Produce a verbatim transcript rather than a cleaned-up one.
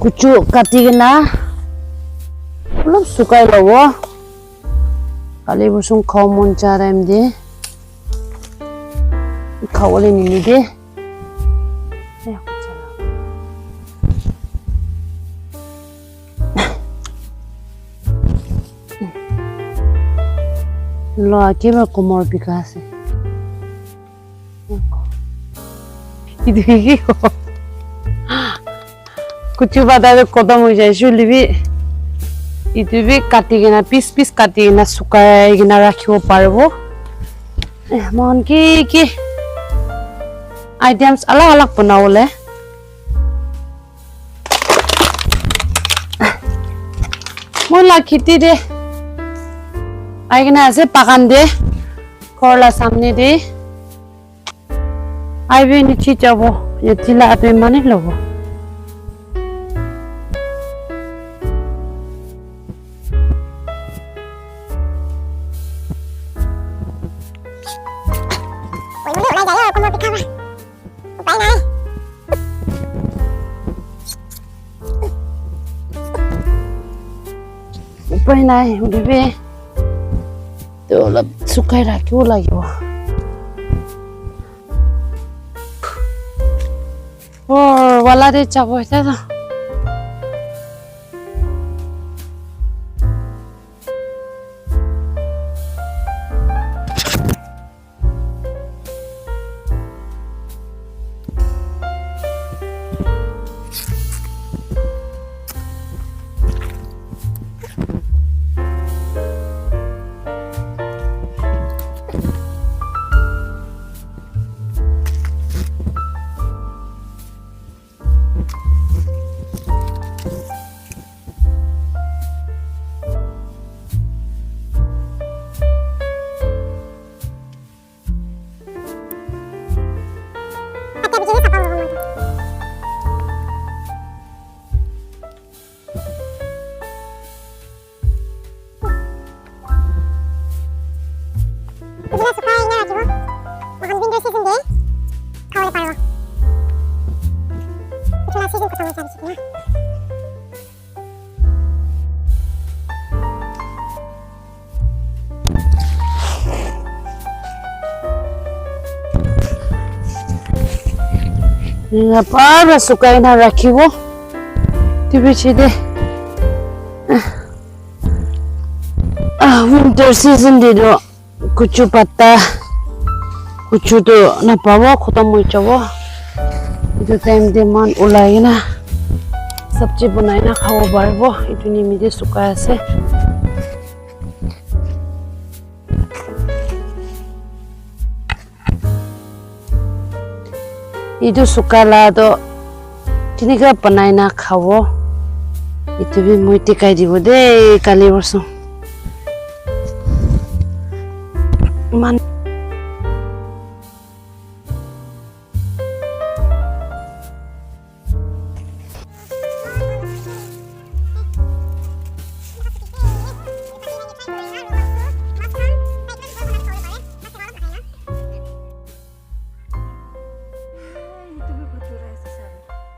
Kuchu kati kena olop sukai lobo. Kali bosong khao mon cha time te khawole nimite. Lo, akiba komor bika ase. Etu hi ki ko? Kuchu pata toh khotom hoi jai ase hoile bi, etu bi kati kena, piece piece kati kena, sukai kena rakhibo paribo. Eh, moikhan ki ki items alag alag banabole. Moi la kheti te ahi kena ase, bagan te, ghor la samne te. Aibi niche jabo, yate la abe mane lobo. Upai nai, hoile bi toh olop sukai rakhibo lagibo. Ghor wala te jabo ete toh. Etu la sukai na rakhibo. Moikhan winter season te khabole paribo. Etu la season khatam hoi jai ase na. Eneka para sukai na rakhibo. Etu piche te, ah, ah, winter season te toh kuchu pata, kuchu toh napabo, khotom hoi jabo. Etu time te moikhan ulai kena sabji banai na khabo paribo. Etu nimite sukai ase. Etu suka la toh kenika banai na khabo, etu bi moi dikhai dibo de kali porsu. Iman